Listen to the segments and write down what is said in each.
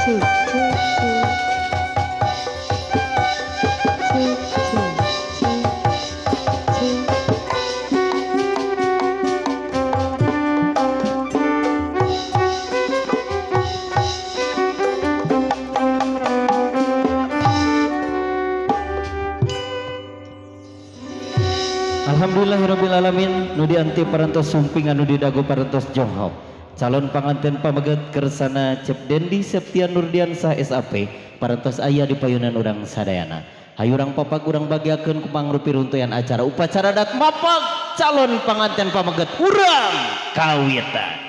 2, 2, 2. 2, 2, 2, 2. Alhamdulillahirabbil alamin, nu dianti parantos sumping, anu didago parantos jonghok. Calon panganten pameget kersana Cep Dendi Septian Nurdiansah SAP parantos aya di payunan urang sadayana. Hayu urang papak, urang bagiakeun ku pangrupi runtuyan acara upacara adat mapag calon panganten pameget urang kawitan.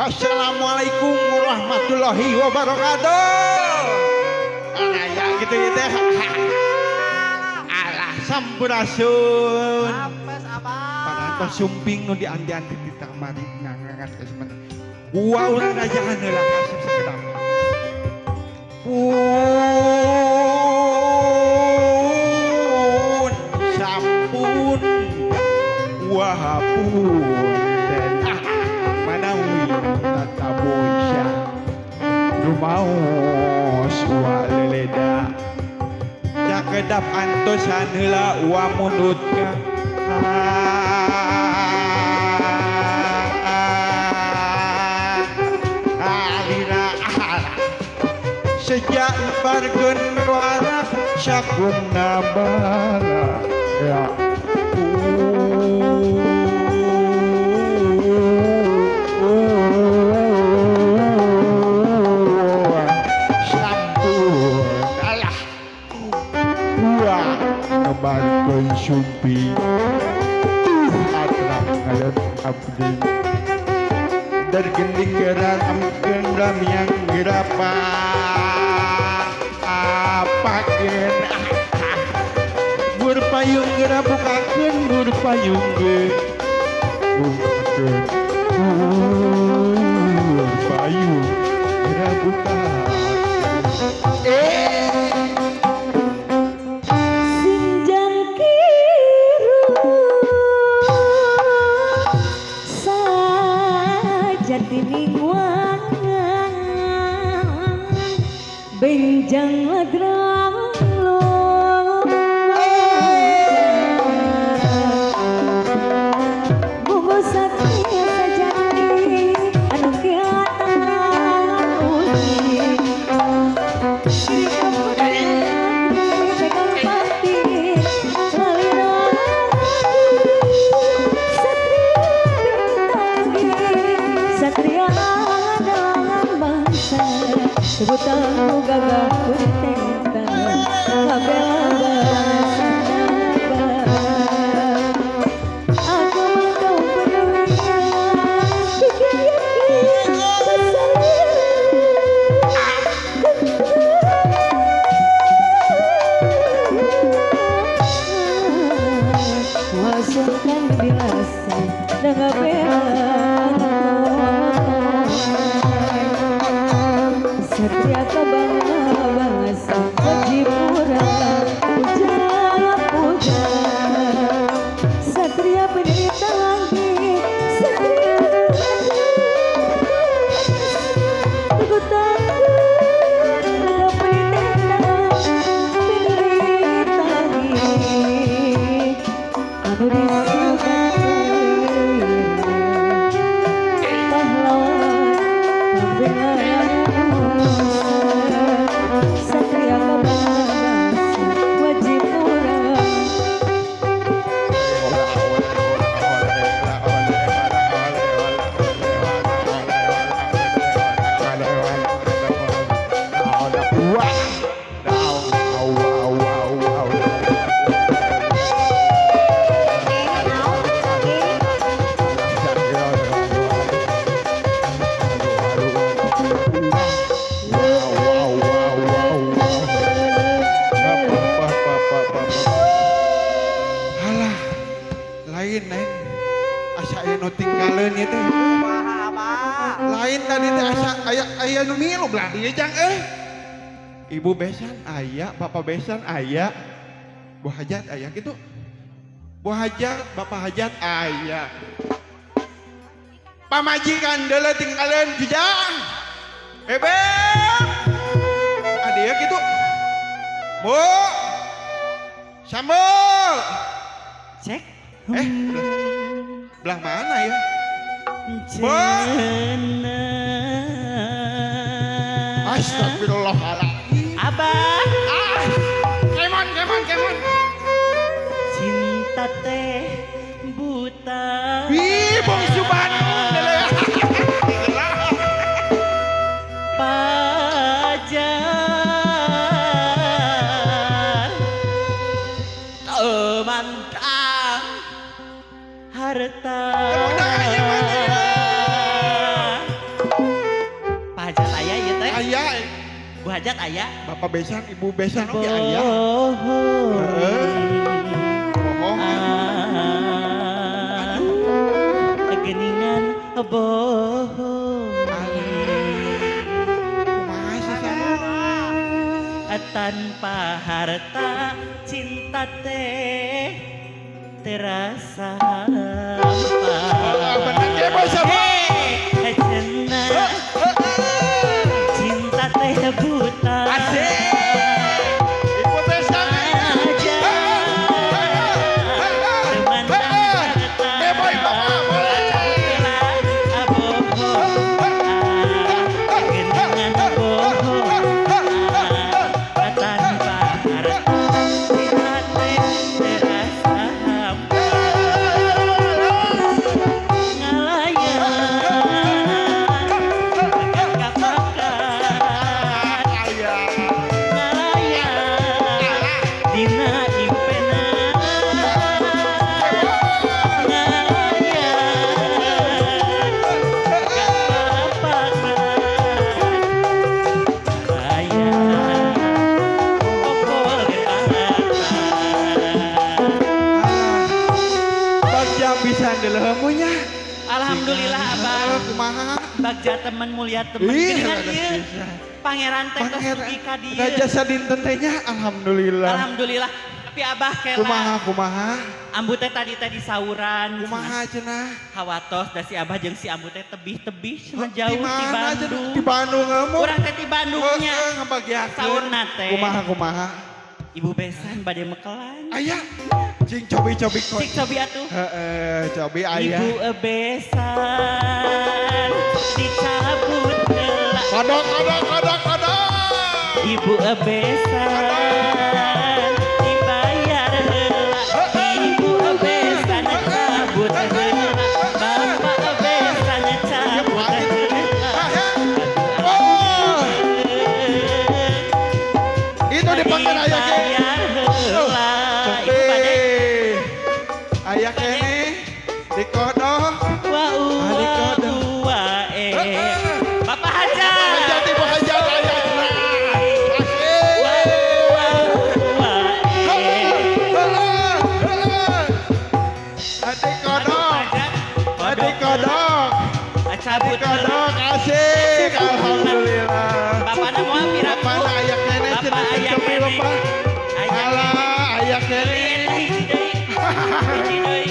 Assalamualaikum warahmatullahi wabarakatuh. Kayak gitu ya teh. Alah, sampurasun. Parantos sumping nu dianti-anti di kamari ngangas semen. Gua urang rajahan heula kasep sakedap. Pun sampun wah punten manawi tata boysya rumaos wa leleda cakedap antosan heula wa mundut ka alira sejak bargen waras sakumna bala ya. Sampun alah wah kebarkeun sumpi tuh atrap ngaliat abdi dargending geran amkeun yang gerapa apakeun burpayung geura bukakeun burpayung ge bukakeun burpayung geura bukakeun Sinjang kiru sajati wangan benjang ladrang bungo satria sajati anu kiatan uji. Satria dalam bangsa sebutan gagah kurteta kabela bangsa. Aku mangkau perwira pikir yakin masukkan dilasa dengan bela satria kabangga bangsa Jipura puja puja satria penderita lagi satria teguh tangguh penderita penderita anu disukai. aya nu milu belah dieu jang euy. Ibu besan aya, bapak besan aya. Bu hajat aya kitu. Bu hajat, bapak hajat aya. Pamajikan deuleu tingkaleun jujang. Bebek. Adieu kitu. Bu. Sambel. Cek. Eh, belah mana ya? Bu. Astagfirullahaladzim. Abah. Ah. Kemon, kemon, kemon. Cinta teh buta. Wih, bungsu Bandung. Pajar temantang harta. Pajat aya ieu teh? Aya. Bu hajat aya. Bapak besan, ibu besan oge aya. Heeh. Bohong. Aduh. Geningan bohong. Kumaha sih sama? Tanpa harta cinta teh terasa hampa. Bener ge bos sama. Cenah cinta teh buta. Asik. Ibu besan aja. Temandang harta. Beboy bapak boleh. Tanpa harta cinta teh terasa hampa. Ngalayan kapakan Aya. ngalayan dina impena ngalayan kapakan ngalayan pokok harta. Bagja bisa deuleuh nya. Alhamdulillah abah. Kumaha? Bagja temen mulia temen Ih, geuningan leres ieu. pisan. Pangeran teh tos Pangeran dugi ka dieu. Raja sadinten teh nya alhamdulillah. Alhamdulillah. Tapi abah kela. Kumaha kumaha? Ambu teh tadi teh di sauran. Kumaha cenah? Hawatos da si abah jeung si ambu teh tebih-tebih cenah jauh Di di mana cenah? Bandung. Di Bandung kamu. Urang teh di Bandungnya. Heeh, ngabagiakeun. Saurna teh. Kumaha kumaha? Ibu besan bade mekelan. Aya. Cing cobi-cobi kok. Cik cobi atuh. Heeh, cobi aya. Ibu besan dicabut heula. Kodok kodok kodok kodok. Ibu besan dibayar heula. Ibu besan cabut heula. Bapak besan cabut heula. Oh, itu dipakai aya ke. Dibayar heula. Ibu bade Aya kene dikodok. wa Ah, wa dikodok. wa eh. Bapak hajat. Hajat ibu hajat aya cenah. Wa Asik. wa wa eh. Adik Aduh, kodok. hajat. Adik kodok. Cabut Adik kodok asik. Alhamdulillah. Bapakna moal piraku. Bapakna aya kene Bapak cenah aya cobi kene. bapak. Aya Alah aya kene. Hiji deui. Hiji deui.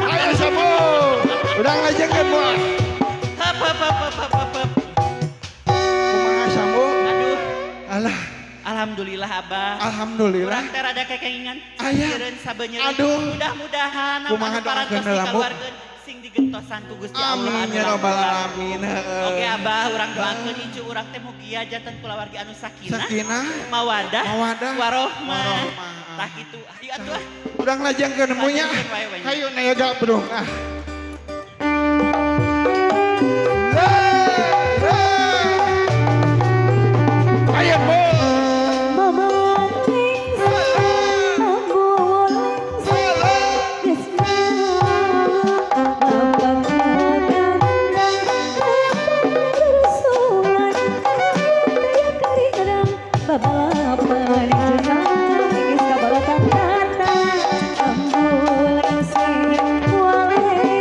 Ayo sabu. Udah ngajengkeun moal. Hep hep hep hep hep hep. Kumaha sambu? Aduh, Alah, alhamdulillah Abah. alhamdulillah. Urang teh rada kekengingan. Aya. Sieun sabeunyeun. Aduh. Mudah-mudahan Kumaha anu parantos doakeun heula, Bu? dikaluarkeun sing digentosan ku Gusti Allah. Amin anu ya rabbal langkung. alamin. Heeh. Oke Abah, urang doakeun incu urang teh mugia janten kulawargi anu sakinah, Sakinah, mawadah, mawadah, warohmah. warohmah. Tah kitu. Ayo atuh ah. Urang lajengkeun munya. Lajengkeun wae we nya. Hayu nayoga brung ah. Ayo Bu. Mama ningsih, ambu ningsih, Krisna, bapak kandang, bersungai, keringan, babalapan jenang, geus kabalatan kata, ambu ningsih, wale.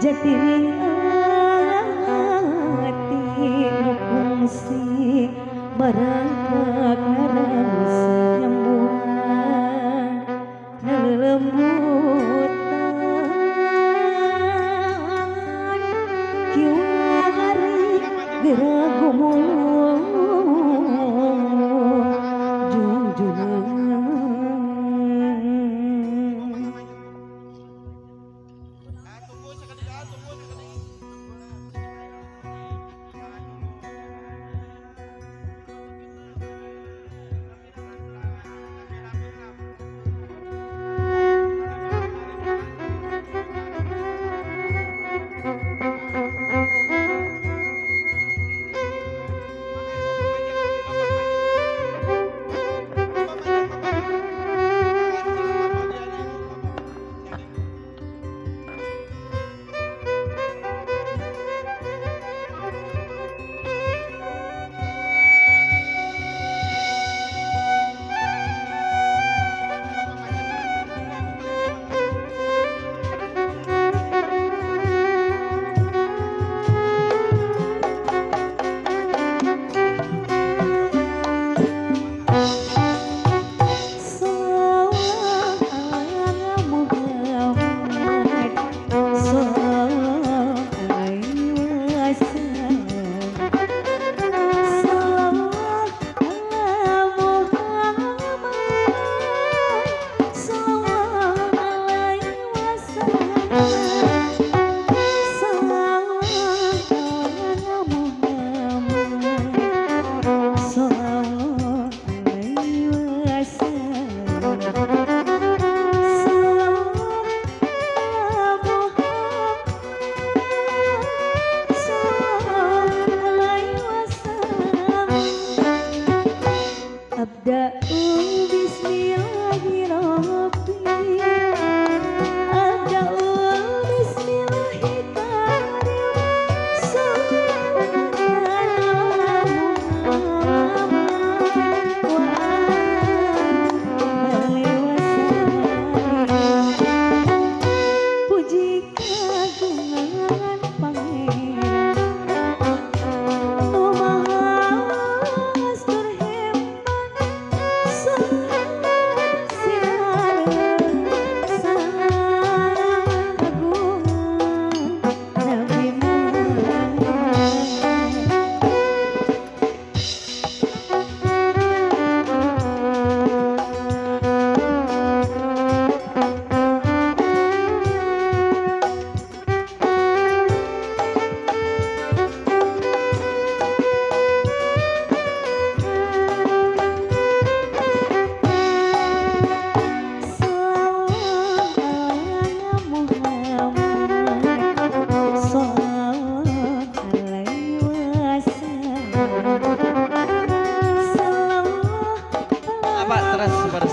Jatining ati nu kungsi marakak naraos nyembuhan nalelembutan kiwari geura gumulung jungjungan.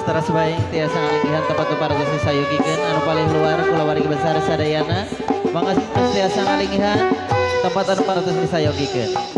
Teras baik tiasa ngalinggihan tempat parantos disayogikeun anu paling luar kulawargi besar sadayana. Mangga tiasa ngalinggihan tempat anu parantos disayogikeun.